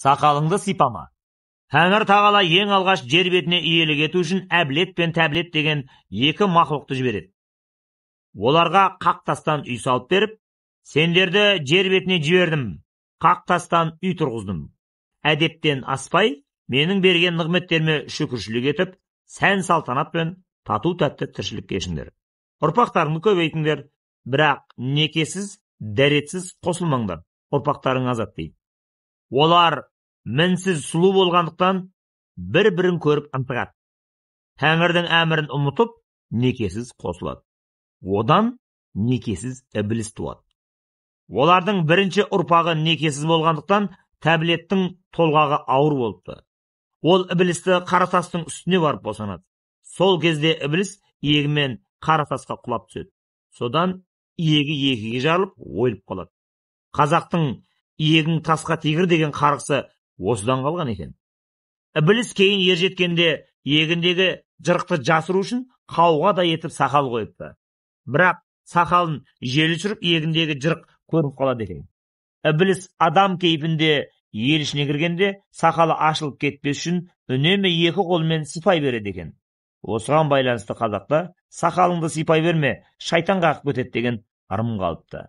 Сақалыңды сипама. Тәңір тағала ең алғаш жер бетіне иелік ету үшін Әбілет пен Тәбілет деген екі мақұлықты жібереді. Оларға қақ тастан үй салып беріп, сендерді жер бетіне жібердім, қақ тастан үй тұрғыздым. Әдептен аспай, менің берген нығметтеріме шүкіршілік етіп, сән салтанатпен тату тәтті тіршілік кешіңдер. Ұрпақтарыңды көбейтіңдер, бірақ некесіз, дәретсіз қосылмаңдар, ұрпақтарың азат дейді. Олар мінсіз сұлу болғандықтан бір-бірін көріп ынтығады. Тәңірдің әмірін ұмытып, некесіз қосылады. Одан некесіз ібіліс туады. Олардың бірінші ұрпағы некесіз болғандықтан Тәбілеттің толғағы ауыр болыпты. Ол ібілісті қара тастың үстіне барып босанады. Сол кезде ібіліс иегімен қара тасқа құлап түседі. Содан иегі екіге жарылып, ойылып қалады. Қазақтың иегің тасқа тигір деген қарғысы осыдан қалған екен. Ібіліс кейін ержеткенде иегіндегі жырықты жасыру үшін қауғадай етіп сақал қойыпты. Бірақ сақалын жел ұшырып, иегіндегі жырық көрініп қалады екен. Ібіліс адам кейпінде ел ішіне кіргенде сақалы ашылып кетпес үшін үнемі екі қолымен сипай береді екен. Осыған байланысты қазақта сақалыңды сипай берме, шайтан қағып кетеді деген ырым қалыпты.